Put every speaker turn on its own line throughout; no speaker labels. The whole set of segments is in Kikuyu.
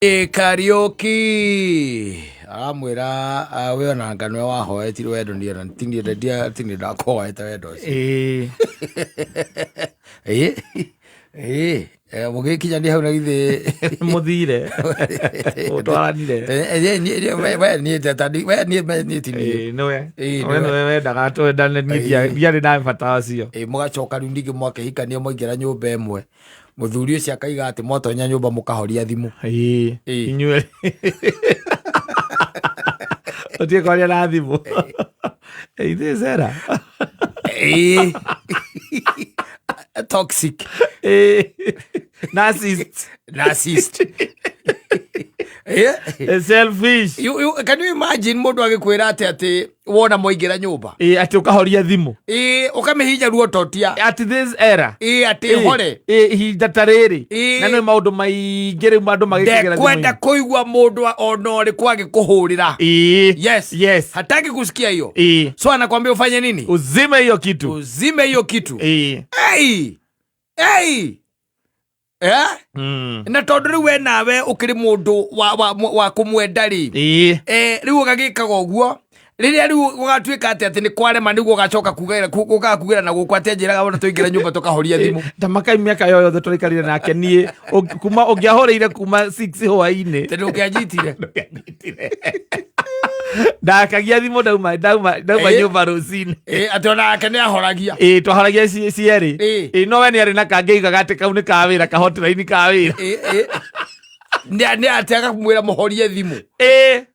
Kariũki aramwĩra we ona anga nĩwe wahoetire wendo niĩ ona tiniĩ ndakũhoete wendo ũcio. Ĩĩ ĩĩ mũgĩkinyania hau na githĩ
Mũthire ũtwaranire.
We niĩ ti niĩ.
Ĩĩ, nĩwe.
Ĩĩ,
We
nĩwe.
nĩwe wendaga twendane, niĩ ndiarĩ na bata ũcio.
Ĩĩ, mũgacoka rĩu ningĩ mwakĩhikania mwaingĩra nyũmba ĩmwe, mũthuri ũcio akaiga atĩ mwatonya nyũmba mũkahoria thimũ.
Ĩĩ.
Ĩĩ.
Inyuĩ ũtige kwaria na thimũ. Ĩĩ, Sarah.
Ĩĩ. Toxic.
Ĩĩ. Narcissist.
Narcissist. Ĩĩ.
Selfish.
Can you imagine mũndũ agĩkwĩra atĩ wona mwaingĩra nyũmba,
Ĩĩ, atĩ ũkahoria thimũ.
Ĩĩ, ũkamĩhinya ruototia.
At this era.
Ĩĩ, atĩ ĩhore.
Ĩĩ, ihinda ta rĩrĩ.
Ĩĩ.
Na nĩ maũndũ maingĩ rĩu andũ magĩkĩgera
Ndekwenda
thimũ-inĩ.
kũigua mũndũ ona ũrĩkũ agĩkũhũrĩra.
Ĩĩ.
Yes.
Yes.
Hataki kusikia hiyo.
Ĩĩ.
So anakwambia ufanye nini?
Uzime hiyo kitu.
Uzime hiyo kitu.
Ĩĩ.
Hey! Hey! Eh? Na tondũ rĩu we nawe ũkĩrĩ mũndũ wa kũmwenda rĩ,
Ĩĩ.
Rĩu ũgagĩkaga ũguo rĩrĩa rĩu gũgatuĩka atĩ nĩ kwarema, nĩguo ũgacoka ũgakugĩra na gũkũ atĩ anjĩraga wona tũingĩra nyũmba tũkahoria thimũ.
Ta makai mĩaka yo yothe tũraikarire nake niĩ kuma ũngĩahũrĩire kuma 6 hwaĩ-inĩ,
tondũ ũngĩanjitire.
Ndakagia thimũ ndauma
Ĩĩ.
nyũmba rũcinĩ.
Ĩ, atĩ onake nĩ ahoragia.
Ĩĩ, twahoragia cierĩ.
Ĩĩ.
Ĩĩ, no we nĩ arĩ na kangĩ aigaga atĩ kau nĩ ka wĩra, ka hotline ka wĩra.
Ĩ, ĩ. Nĩ atĩ akamwĩra mũhorie thimũ.
Ĩĩ.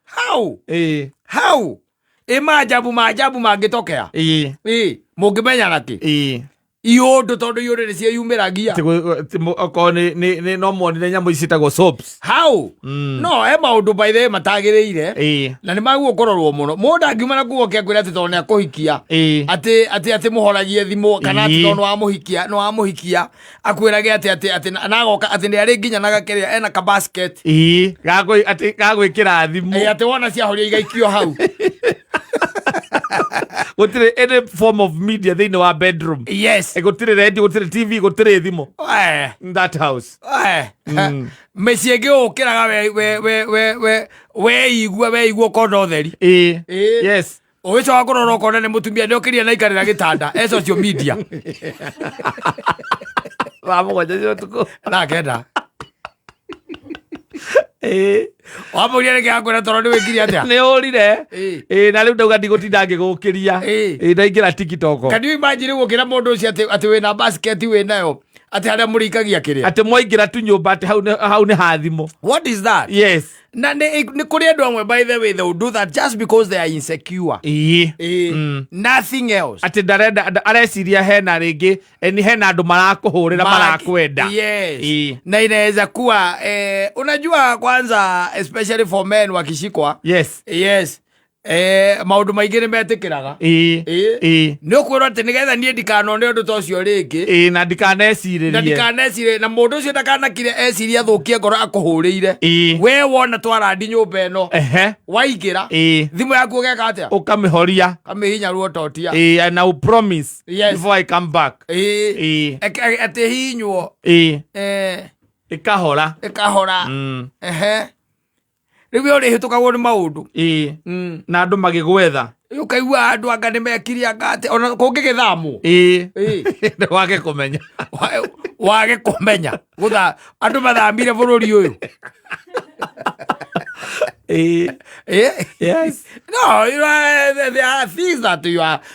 How?
Ĩĩ.
How? Ĩ, maajabu maajabu mangĩtokea.
Ĩĩ.
Ĩ, mũngĩmenya nakĩ?
Ĩĩ.
Iũndũ tondũ iũndũ nĩ ciĩyumĩragia.
Atĩ okorwo nĩ no muonire nyamũ ici ciĩtagwo soaps.
How? No he maũndũ by the way matagĩrĩire.
Ĩĩ.
Na nĩ magwo kũrorwo mũno. Mũndũ angiuma na kuo kwĩra atĩ tondũ nĩ akũhikia,
Ĩĩ.
atĩ mũhoragie thimũ, kana atĩ
Ĩĩ.
tondũ nĩ wamũhikia akwĩrage atĩ na agoka atĩ nĩ arĩ nginya na gakĩrĩa ena ka basket.
Ĩĩ, atĩ gagwĩkĩra thimũ.
Ĩ, atĩ wona ciahoria igaikio hau.
Gũtirĩ any form of media thĩinĩ wa bedroom.
Yes.
Gũtirĩ radio, gũtirĩ TV, gũtirĩ thimũ in that house.
Mĩciĩ ĩngĩ ũkĩraga we weigua ũkona ũtheri.
Ĩĩ.
Ĩĩ.
Yes.
Ũgĩcoka kũrora ũkona nĩ mũtumia nĩ ũkĩria na ikarĩra gĩtanda e social media.
7:30 cia ũtukũ.
9:00.
Ĩĩ.
Wamũria nĩkĩ akwĩra toro nĩ wĩkire atĩa.
Nĩ ũrire.
Ĩĩ.
Ĩĩ, na rĩu ndauga ndigũtinda ngĩgũkĩria.
Ĩĩ.
Ĩĩ, ndaingĩra TikTok.
Can you imagine gũkĩra mũndũ ũcio atĩ wĩna basket wĩnayo atĩ harĩa mũrĩikagia kĩrĩa?
Atĩ mwaingĩra tu nyũmba atĩ hau nĩ ha thimũ.
What is that?
Yes.
Na nĩ kũrĩ andũ amwe, by the way, they will do that just because they are insecure.
Ĩĩ.
Ĩĩ. Nothing else.
Atĩ ndarenda areciria hena rĩngĩ ni hena andũ marakũhũrĩra marakwenda.
Yes.
Ĩĩ.
Na inaweza kuwa unajua kwanza especially for men wakishikwa.
Yes.
Yes, maũndũ maingĩ nĩ metĩkĩraga.
Ĩĩ.
Ĩĩ.
Ĩĩ.
Nĩ ũkwĩrwo atĩ nĩgetha niĩ ndikanone ũndũ ta ũcio rĩngĩ.
Ĩĩ, na
na
ndikanecirĩrie.
Ndikanecire na mũndũ ũcio ndakanakire ecirie athũkie ngoro akũhũrĩire.
Ĩĩ.
We wona twarandi nyũmba ĩno, waingĩra, thimũ yaku ũgeka atĩa?
Ũkamĩhoria.
Kamĩhinya ruototia.
Ĩĩ, and I will promise before I come back.
Ĩĩ.
Ĩĩ.
Atĩ hinywo.
Ĩĩ. Ĩkahora.
Ĩkahora. Ehe, rĩu we ũrĩhĩtũkagwo nĩ maũndũ.
Ĩĩ. Na andũ magĩgwetha.
Rĩu ũkaigua andũ anga nĩ mekire anga atĩ ona kũngĩgĩthamwo.
Ĩĩ.
Ĩĩ.
Nĩ wage kũmenya.
Wage kũmenya gũtha andũ mathamire bũrũri ũyũ.
Ĩĩ. Yes.
No, there are things that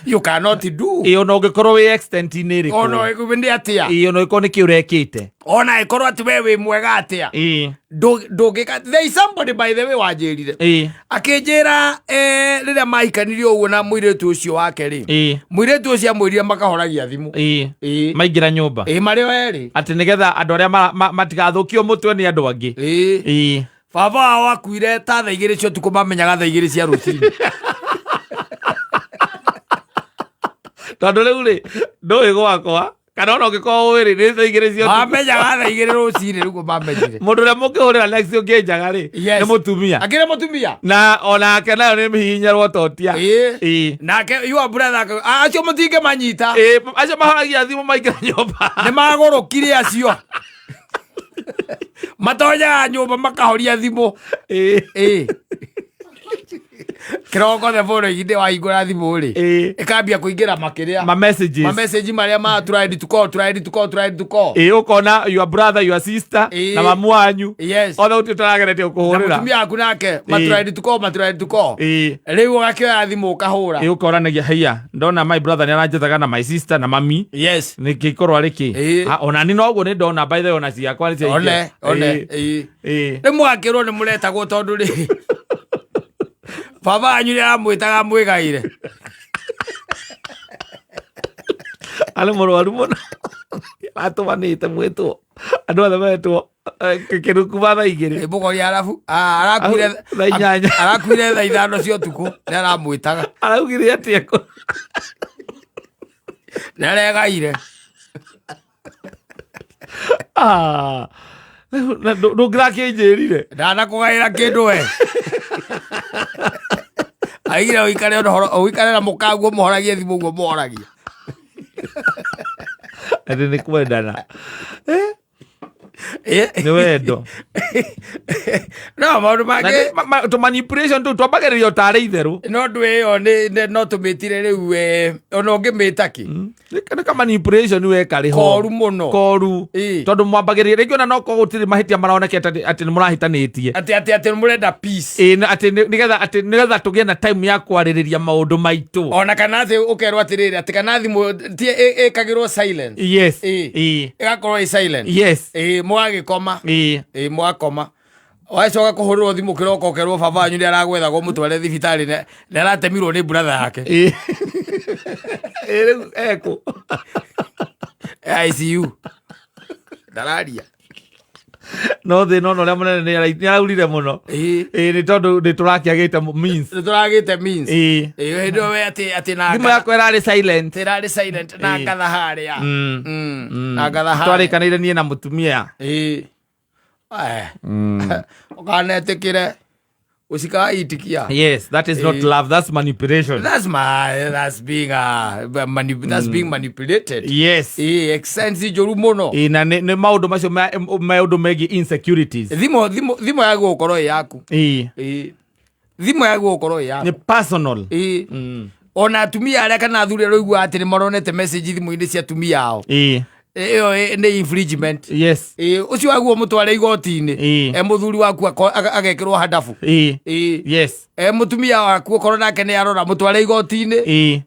you cannot do.
Ĩĩ, ona ũngĩkorwo wĩ extent-inĩ ĩrĩkũ.
Ona nĩ atĩa.
Ĩĩ, ona ũngĩkorwo nĩ kĩ ũrekĩte.
Ona ĩkorwo atĩ we wĩ mwega atĩa,
Ĩĩ.
Ndũngĩka. There is somebody, by the way, wanjĩrire, akĩnjĩra rĩrĩa mahikanirie ũguo na mũirĩtu ũcio wake rĩ, mũirĩtu ũcio amwĩrire makahoragia thimũ.
Ĩĩ.
Ĩĩ.
Maingĩra nyũmba.
Ĩĩ, marĩ o erĩ.
Atĩ nĩgetha andũ arĩa matigathũkio mũtwe nĩ andũ angĩ.
Ĩĩ.
Ĩĩ.
Baba wao akuire ta 2:00 cia ũtukũ, mamenyaga 2:00 cia rũcinĩ.
Tondũ rĩu rĩ ndũĩ gwakwa kana ona ũngĩkorwo ũĩ rĩ nĩ 2:00 cia ũtukũ.
Mamenyaga 2:00 rũcinĩ rĩguo mamenyire.
Mũndũ ũrĩa mũngĩhũrĩra next ũngĩnjaga rĩ, nĩ mũtumia.
Akĩrĩ mũtumia.
Na onake nayo nĩ mĩhihinyarwo totia.
Ĩĩ.
Ĩĩ.
Nake your brother acio mũtinge manyita.
Ĩĩ, acio mahoragia thimũ maingĩra nyũmba.
Nĩ magũrũkire acio. Matonyaga nyũmba makahoria thimũ. Ĩĩ. Kĩroko the following day wahingũra thimũ rĩ, ĩkambia kũingĩra makĩrĩa
ma messages,
ma message marĩa ma try to call, try to call, try to call.
Ĩĩ, ũkona your brother, your sister, na mamu wanyu othe gũtirĩ ũtarageretie
Na
gũkũhũrĩra.
Mũtumia waku nake ma try to call, ma try to call. Rĩu ũgakĩoya thimũ ũkahũra.
Ĩĩ, ũkoranagia haiya, ndona my brother nĩ aranjethaga na my sister na mami, nĩkĩkorwo arĩ kĩ? Ah, ona ni noguo nĩ ndona, by the way, ona ciakwa nĩ ciaingĩra.
One one. Ĩĩ. Rĩu mũgakĩrwo nĩ mũretagwo tondũ rĩ, baba wanyu nĩ aramwĩtaga mwĩgaire.
Arĩ mũrwaru mũno, atũmanĩte mwĩtwo, andũ othe metwo kĩruku kuma thaa 2.
Mũgori arabu, ah, arakuire
Au, thaa 8.
Arakuire thaa 5 cia ũtukũ, nĩ aramwĩtaga.
Araugire atĩa?
Nĩ aregaire.
Ah, na ndũngĩrakĩnjĩrire.
Ndanakũgaĩra kĩndũ we. Aigire ũikare ũhoro, ũikare na mũkaguo, mũhoragie thimũ ũguo mũhoragia.
Atĩ nĩ kwendana? Nĩ wendo?
No maũndũ
Na
mangĩ.
Tũ manipulation tũu twambagĩrĩria ũtarĩ itherũ.
No ndũ ĩyo no tũmĩtire rĩu, ona ũngĩmĩta kĩ.
Nĩ ka manipulation we karĩ ho.
Koru mũno.
Koru. Tondũ mwambagĩrĩria rĩngĩ ona no korwo gũtirĩ mahĩtia maronekete atĩ nĩ mũrahĩtanĩtie.
Atĩ mũrenda peace.
Ĩĩ, na atĩ nĩgetha tũgĩe na time ya kwarĩrĩria maũndũ maitũ.
Ona kana atĩ ũkerwo atĩrĩrĩ, atĩ kana thimũ ti ĩkagĩrwo silent. Ĩgakorwo ĩ silent. Ĩĩ, mũgagĩkoma. Ĩĩ, mwakoma, wacoka kũhũrĩrwo thimũ kĩroko, ũkerwo baba wanyu nĩ aragwethagwo mũtware thibitarĩ, nĩ aratemirwo nĩ brother yake.
Ĩĩ, rĩu ekũ?
ICU, ndararia.
No thĩna ona ũrĩa mũnene nĩ araurire mũno. Ĩĩ, nĩ tondũ nĩ tũrakĩagĩte means.
Nĩ tũragĩte means. Ĩĩ, hĩndĩ ĩyo we atĩ na
Thimũ yakwa ĩrarĩ silent.
Ĩrarĩ silent na ngatha harĩa. Na ngatha harĩa.
Twarĩkanĩire niĩ na mũtumia.
Ĩĩ. Ũkanetĩkĩre usikaitikia.
Yes, that is not love, that's manipulation.
That's being manipulated. Ĩĩ, expense njũru mũno.
Ĩĩ, na nĩ maũndũ macio maũndũ megiĩ insecurities.
Thimũ yagwo gũkorwo ĩ yaku. Ĩĩ, thimũ yagwo gũkorwo ĩ yaku.
Nĩ personal.
Ĩĩ. Ona atumia arĩa kana athuri arĩa ũiguaga atĩ nĩ maronete message thimũ-inĩ cia atumia ao, ĩyo nĩ infringement. Ĩĩ, ũcio waguo mũtware igoti-inĩ. E mũthuri waku agekĩrwo handabu. Ĩĩ. E mũtumia waku okorwo nake nĩ arora, mũtware igoti-inĩ.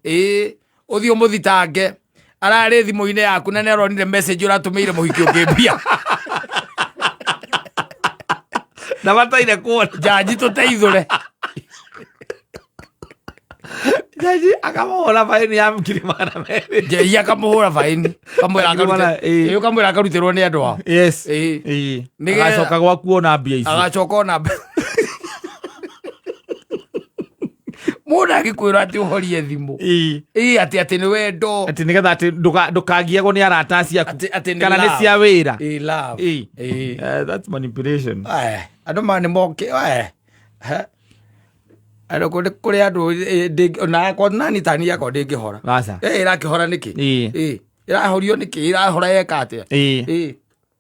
Ĩĩ, ũthiĩ ũmũthitange ararĩ thimũ-inĩ yaku na nĩ aronire message ũratũmĩire mũhiki ũngĩ mbia.
Na bataire kuona.
Njanji tũteithũre.
Jaji akamũhũra baini ya 200,000.
Njanji akamũhũra baini, kamwĩra
Ngiri magana.
Ĩĩ, ũkamwĩra akarutĩrwo nĩ andũ ao. Ĩĩ.
Agacoka gwaku ona mbia icio.
Agacoka ona mũndũ angĩkwĩra atĩ ũhorie thimũ. Ĩĩ, atĩ nĩ wendo.
Atĩ nĩgetha atĩ ndũkagiagwo nĩ arata ciaku.
Atĩ nĩ
Kana nĩ
love.
cia wĩra.
Ĩĩ, love.
Ĩĩ. That's manipulation.
Eh, andũ ma nĩ moke he. Andũ kũrĩ andũ, ona yakwa nani tani yakwa ndĩngĩhora.
Aca.
Ĩrakĩhora nĩkĩ?
Ĩĩ.
Ĩrahorio nĩkĩ? Ĩrahora yeka atĩa?
Ĩĩ.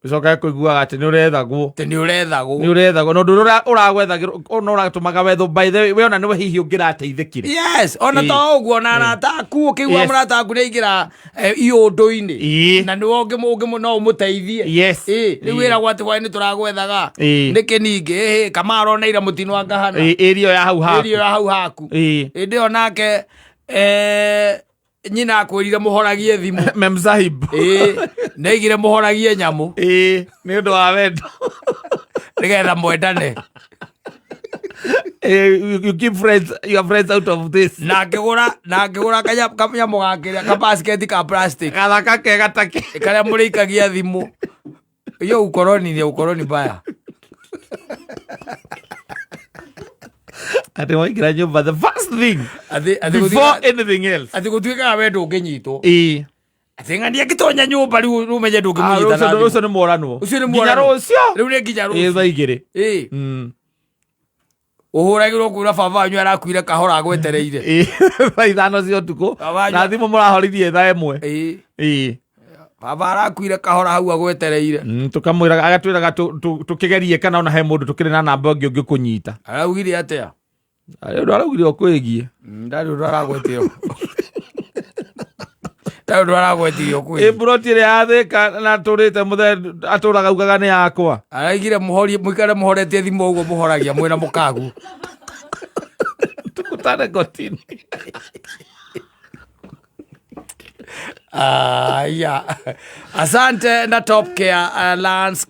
Ũcoke kũiguaga atĩ nĩ ũrethagwo.
Atĩ nĩ ũrethagwo.
Nĩ ũrethagwo na ũndũ ũrĩa ũragwethagĩrwo ona ũratũmaga wethwo, by the way, we ona nĩwe hihi ũngĩrateithĩkire.
Yes, ona to ũguo, ona arata aku ũkĩigua mũrata waku nĩ aingĩra iũndũ-inĩ na nĩwe no ũmũteithie. Ĩĩ, rĩu wĩragwo atĩ hwaĩ nĩ tũragwethaga. Nĩkĩ ningĩ? Ĩhĩ, kama aroneire mũtino angahana.
Ĩĩ, ĩrio ya hau haku.
Ĩrio ya hau haku. Hĩndĩ ĩyo nake nyina akwĩrire mũhoragie thimũ.
Memsahib.
Ĩĩ, nĩaigire mũhoragie nyamũ.
Ĩĩ, nĩ ũndũ wa wendo.
Nĩgetha mwendane.
You keep friends, your friends out of this.
Na ngĩgũra kanyamũ gakĩrĩa kabasiketi ka plastic.
Gathaka kega take.
Karĩa mũrĩikagia thimũ. Hiyo ukoroni ni ukoroni mbaya.
Atĩ waingĩra nyũmba, the first thing
Atĩ
before anything else.
Atĩ gũtuĩkaga we ndũngĩnyitwo. Atĩ ng'ania angĩtonya nyũmba rĩu ũmenye ndũngĩmũnyita na
Ũcio
thimũ.
Ũcio nĩ mworanwo.
Ũcio nĩ
nginya
mworanwo.
rũcio.
Rĩu nĩ nginya
Ĩĩ,
rũciũ.
thaa 2.
Ĩĩ. Ũhũragĩrwo kwĩra baba wanyu arakuire kahora agwetereire.
Ĩĩ, thaa 5 cia ũtukũ.
Baba wanyu-
Na thimũ mũrahoririe thaa 1.
Ĩĩ.
Ĩĩ.
Baba arakuire kahora hau agwetereire.
Tũkamwĩraga agatwĩraga tũkĩgerie kana ona he mũndũ tũkĩrĩ na namba ĩngĩ ũngĩkũnyita.
Araugire atĩa?
Arĩ ũndũ araugire ũkwĩgiĩ.
Ndarĩ ũndũ aragwetire. Ndarĩ ũndũ aragwetire
Ĩ
ũkwĩgiĩ.
mburoti ĩrĩa yathĩka na atũrĩte mũthee atũraga augaga nĩ yakwa.
Araigire mũhorie mũikare mũhoretie thimũ ũguo mũhoragia mwĩna mũkagu.
Tukutane kotini.
Aya. Asante na Top Care Landscape.